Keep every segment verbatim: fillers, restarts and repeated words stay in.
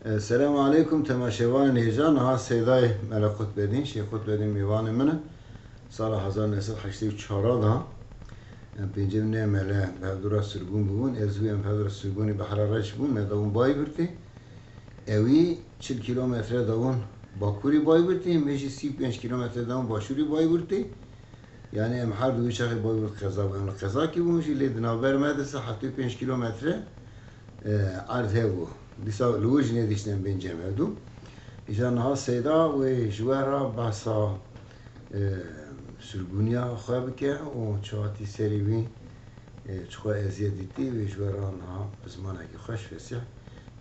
E, Selamu aleykum temaşevanên hêja. Niha Seydayê Mele Qutbedîn, Şêx Qutbedîn mêvanê min e. Sala hezar neh sed heştê û çar de em pêncem nê mele bi hevdû re sirgûn bûbûn. Ez wî em bi hev re sirgûnê Behra Reş bûn, me dawûn Bayburtê. Ewî çil kîlometre dawûn bakurê Bayburtê, me jî sî û pênc kîlometre dawûn başûrê Bayburtê. Yanî em her du wî çaxê Bayburt qeza bûn. Em li qezakî bûn jî, lê di navber me de se heftê û pênc kîlometre, e, erd hebû. Dîsa li wir jî nedîştin em bên cem hevdû. Îja niha Seyda wê ji we re behsa, e, sirgûniya xwe bike û çi hatî serê wî, e, çi xwe eziyet dîtî, wê ji we re niha bi zimanekî xweş, fesîh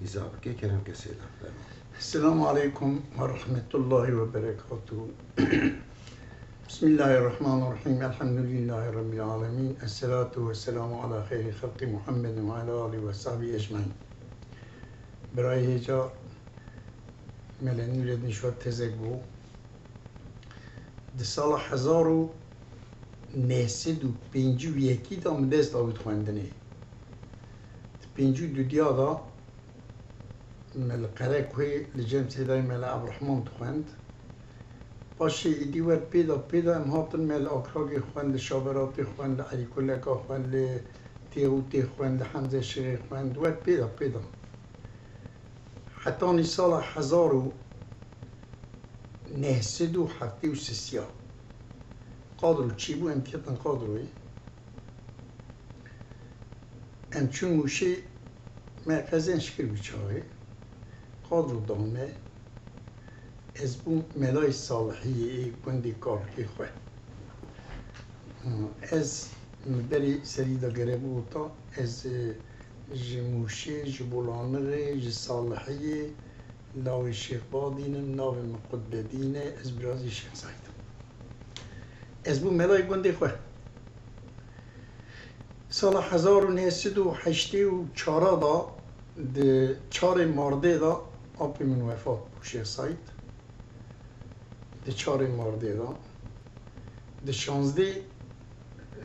îza bike. Kerem ke Seyda, fermo. Selamu aleykum ve rahmetullahi ve berekatuhu. Bismillahirrahmanirrahim. Elhamdülillahi Rabbil alemin. Esselatu vesselamu ala xeyri xelqi Muhammedin ve ala alihi ve sahbihi ecmain. Birayê hêja, Mele Nûreddin ji we tezek bû. Di sala hezar û neh sed û pêncî û yekî de min dest avêt xwendinê. Di pêncî û dudiya de me li Qerekoyê li cem Seydayê Mele Evrohman dixwend. Paşê êdî wer pê de pê de em hatin, me li Akragê xwend, li Şaberatê xwend, li Elîkuleka xwend, li Têxûtê xwend, li Hemze Şixê xwend, wer pê de pê de. Hetanî sala hezar û neh sed û heftê û sisiya. Qadro çêbû, em ketin qadroyê. Em çûn Mûşê, me qezenc kir wî çaxê. Qadro dan me. Ez bûm Melayê Salihiyê ê gundê kalkê xwe. Ez min berê serî de gerebû ota, ez, e, ji Mûşê, ji Bolanixê, ji Salihiyê, lawê Şêx Badîn im, navê min Qutbedîn e, ez birazî Şêx Seîd im. Ez bûm Melayê gundê xwe. Sala hezar û neh sed û heştê û çar de, di çarê Mardê de apê min wefat bû, Şêx Seîd. Di çarê Mardê de, di şazdê,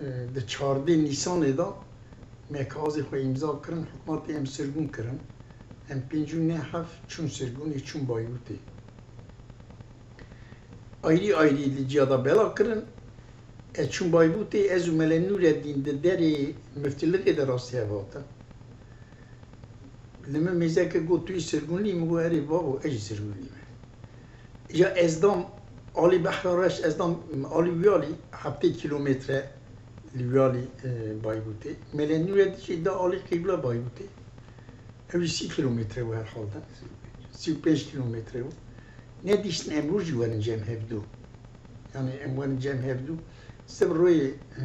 e, di çardê Nîsanê de me kaxizê xwe îmza kirin, hikûmetê em sirgûn kirin. Em pêncî û neh hev çûn sirgûnê, çûn Baybûtê. Ayrî ayrî li ciya de bela kirin. Ez çûm Baybûtê, ez û Mele Nûreddîn di derê miftiliqê de rastî hev hatin. Li min mêze kir, got, "Tu yî sirgûnlî?" Min got, "Erê bavo, ez jî sirgûnlî me." Îja ez dam alî Behra Reş, ez dam alî wî alî, heftê kîlometre li wî alî, e, Baybûtê. Mele Nûreddîn jî da alî qîbla Baybûtê. Ew jî sî kîlometre bû herhalde. Sî û pênc kîlometre bû. Nedîştin em roj jî werin cem hevdû. Yanî em werin cem hevdû. Sib royê, e,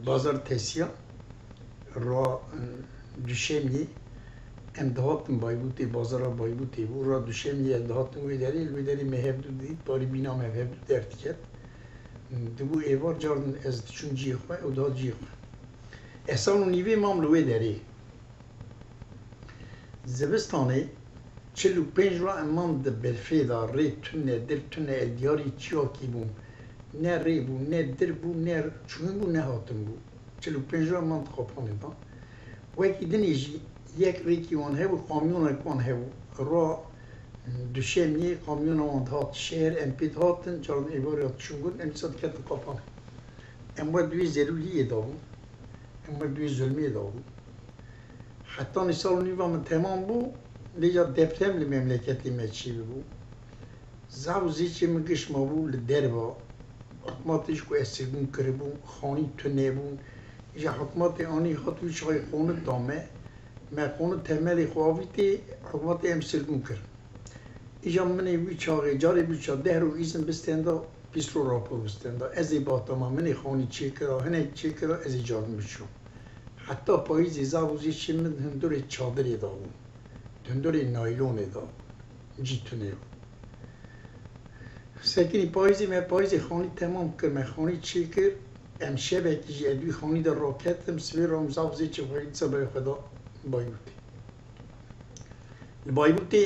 bazar tesiya, ra, e, Duşemiyê, em dihatin Baybûtê, bazara Baybûtê bû. Ra Duşemiyê em dihatin wê derê, li wê derê me hevdû dît, parî bîna me hevdû derdiket. Dibû êvar, carin ez diçûm cihê xwe, ew dihat cihê xwe. Ez sal û nîvê mam li wê derê. Zivistanê çil û pênc roj em man di berfê de, rê tune, dir tune, ez diyarî çiyakî bûm. Ne rê bû, ne dir bû, ne çûyîn bû, ne hatin bû. Çil û pênc roj em man di qapanê de. Wekî dinê jî yek rêkî wan hebû, kamyonek wan hebû. Ra Duşemiyê kamyona wan dihat şehir, em pê dihatin, caran êvarê diçûn gund, em dîsa diketin qapanê. Em wer di wê zelûliyê de bûn, em wer di wê zulmê de bûn. Hetanî sal û nîva min temam bû, lê ya deprem li memleketê me çêbûbû. Zaf û zêçê min giş mabû li derva. Hikûmetê ji ku ez sirgûn kiribûm, xanî tune bûn. Îja hikûmetê anî hat wî çaxê xanî da me. Me xanî temelê xwe avîtê, hikûmetê em sirgûn kirin. Îja min ê wî çaxê, carê wî çax deh ro îzin bistenda, bîst ro rapor bistenda. Ez ê batama, min ê xanî çêkira, hinek çêkira, ez ê carin biçûm. Heta payîzê zaf û zêçê min di hundirê çadirê de bûn. Di hundirê naylonê de bûn. Cî tune bû. Sekinî payîzê, me payîzê xanî temam kir, me xanî çêkir. Em şevekî jî ez di wî xanî de raketim, sibê re em zaf zêçê xwe dîsa berê xwe da Baybûtê. Li Baybûtê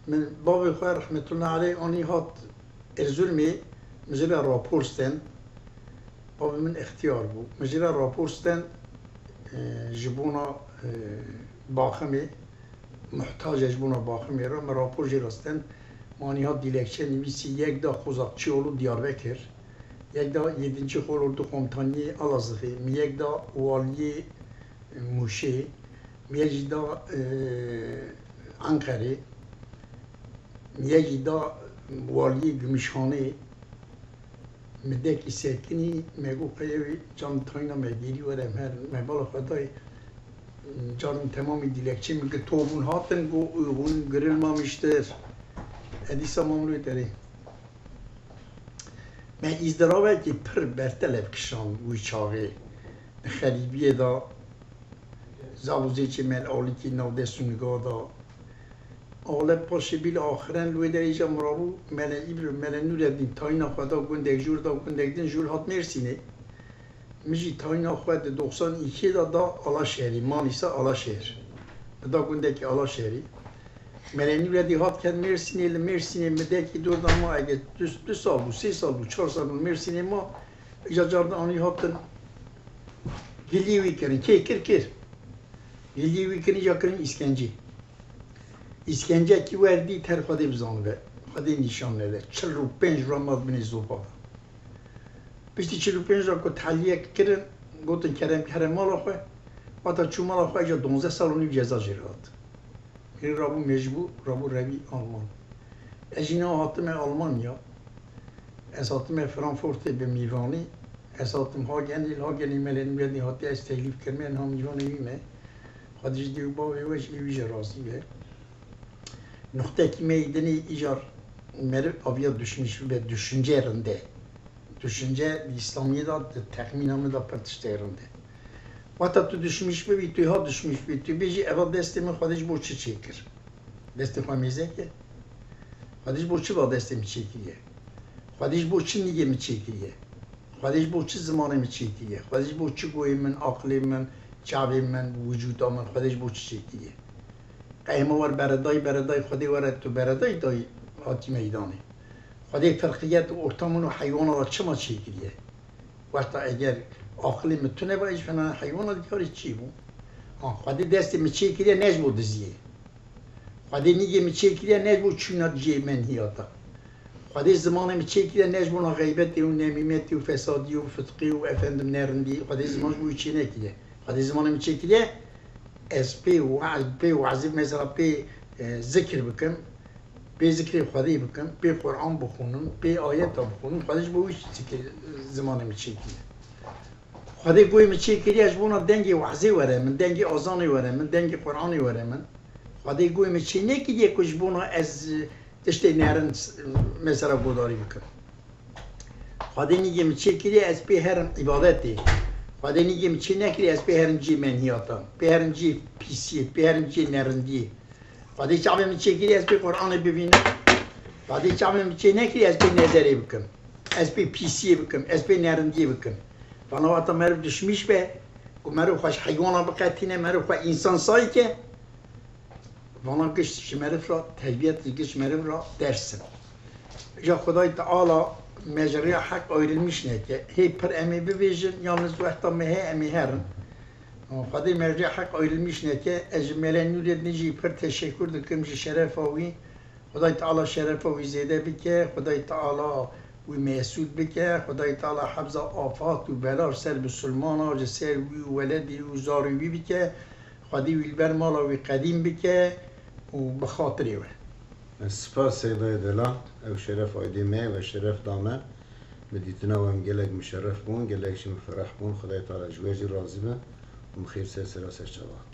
min bavê xwe rehmetullah aleyh anî hat Erzurumê, min jê re rapor stend. Bavê min extiyar bû. Min jê re rapor stend, e, ji bona, e, Baximê. muhtac e ji bona baximê re. Me rapor jê re stend. Me anî hat dilekçe nivîsî, yek da Xozakçîoğlu Diyarbekir, yek da yedinci Kolordu Komutaniyê Elazığê, mi yek da waliyê Mûşê, mi yek jî da, e, Enqerê, mi yek jî da waliyê Gümüşhanê. Mi dekî sekinî, me got qey ew can tayna me gêrî were, em herin. Me bala xwe dayê, carin temamî dilekçê min gito bûn hatin, got, hûn girilmamiştir. E dîsa mamlû derê. Me îzdiravekî pir bertelev kişand wî çaxê. Di xerîbiyê de, zav û zêçê me li alîkî nav dest û niga da. Alep paşê bî li axiren li wê derê îca mirabû, Mele Îbr-, Mele Nûreddîn tayîna xwe da gundek jûr, da gundek din, jûr hat Mêrsînê. Min jî tayîna xwe di doxsan û îkê de da Alaşehirê, Manîsa Alaşehir. Min da gundekî Alaşehirê. Mele Nûreddîn hat ket Mêrsînê, li Mêrsînê min dekî dor da ma, ege du, du sal bû, sê sal bû, çar sal bû Mêrsînê ma, îca car din anî hatin gilî wî kirin. Kê kir, kir. Gilî wî kirin, îca kirin îskencê. Îskencekî wer dît, her Xwedê bizanibe, Xwedê nîşan nede. Çil û pênc rû ma di binê zopa de. Piştî çil û pênc rû ku tehliyek kirin, gotin kerem, here mala xwe. Wata çû mala xwe, îca donzdeh sal û nîv ceza jê re hat. Hîn rabû mecbûr, rabû revî Alman. Ez jî niha hatime Almanya. Ez hatime Frankfurtê bi mîvanî. Ez hatim Hagenê, li Hagenê Mele Nûreddîn hatiye, ez teklîf kirime, niha mîvanê wî me. Xwedê ji dê û bavê we jî, ê wî jî razî be. Nuqtekî me yê dinê îcar meriv aviya duşmîş bibe, düşünce rinde. Düşünce di Îslamiyê de, di texmîna min de pir tiştê rind e. Wata tu duşmîş bibî, tu ha duşmîş bî, tu bêjî, eva destê min Xwedê ji bo çi çêkir? Destê xwe mêze ke. Xwedê ji bo çi va destê min çêkiriye? Xwedê ji bo çi nîgê min çêkiriye? Xwedê ji bo çi zimanê min çêkiriye? Xwedê ji bo çi goyê min, aqilê min, çavê min, wicûda min, Xwedê ji bo çi çêkiriye? Qey hema wer beredayî, beredayî, Xwedê were tu beredayî dayî hatî meydanê. Xwedê firqiyet û orta min û heywana de çima çêkiriye? Wexta eger aqilê min tune ba, ji fena heywana dikarî çi bû? Ha, Xwedê destê min çêkiriye ne ji bo diziyê. Xwedê nîgê min çêkiriye ne ji bo çûna cihê menhiyata. Xwedê zimanê min çêkiriye ne ji bona xeybetê û nemîmetê û fesadiyê û fitqê û efendim nerindî. Xwedê ziman ji bo wî çênekiriye. Xwedê zimanê min çêkiriye ez pê wa-, pê wazîf mesela pê, e, zikir bikim. Pê zikrê Xwedê bikim, pê Quran bixwînim, pê ayeta bixwînim, Xwedê ji bo wî zikir, zimanê min çêkiriye. Xwedê goyê min çêkiriye, ji bona dengê wezê were min, dengê azanê were min, dengê Quranê were min. Xwedê goyê min çê nekiriye ku ji bona ez tiştê nerin mesela godarî bikim. Xwedê nîgê min çêkiriye, ez pê herim îbadetê. Xwedê nîgê min çê nekiriye, ez pê herim cihê menhiyatan, pê herim cihê pîsiyê, pê herim cihê nerindiyê. Xwedê çavê min çêkiriye, ez pê Quranê bibînim. Xwedê çavê min çê nekiriye, ez pê nezerê bikim. Ez pê pîsiyê bikim, ez pê nerindiyê bikim. Vana wata meriv duşmîş be, ku meriv xwe ji heywana biqetîne, meriv xwe însan say ke. Vana giş ji meriv re terbiyet, giş meriv re ders in. Îja Xwedayê Teala me ji rêya heq ayrılmış neke. Hê pir em ê bibêjin, yalnız wexta me heye em ê herin. Xwedê me ji rêya heq ayrılmış neke. Ez ji Mele Nûreddîn jî pir teşekkür dikim ji şerefa wî. Xwedayê Teala şerefa wî zêde bike. Xwedayê Teala wî mesûd bike. Xwedayê Teala hebza afat û bela ji ser misilmana, ji ser wî û weledî û zarê wî bike. Xwedê wî li ber mala wî qedîm bike û bi xatirê we. Ez spas Seydayê Delal, ew şeref aydê me, we şeref da me. Bi dîtina we em gelek muşerref bûn, gelek jî min fereh bûn. Xwedayê Teala ji we jî razî be û min xêr ser sera ser çava hat.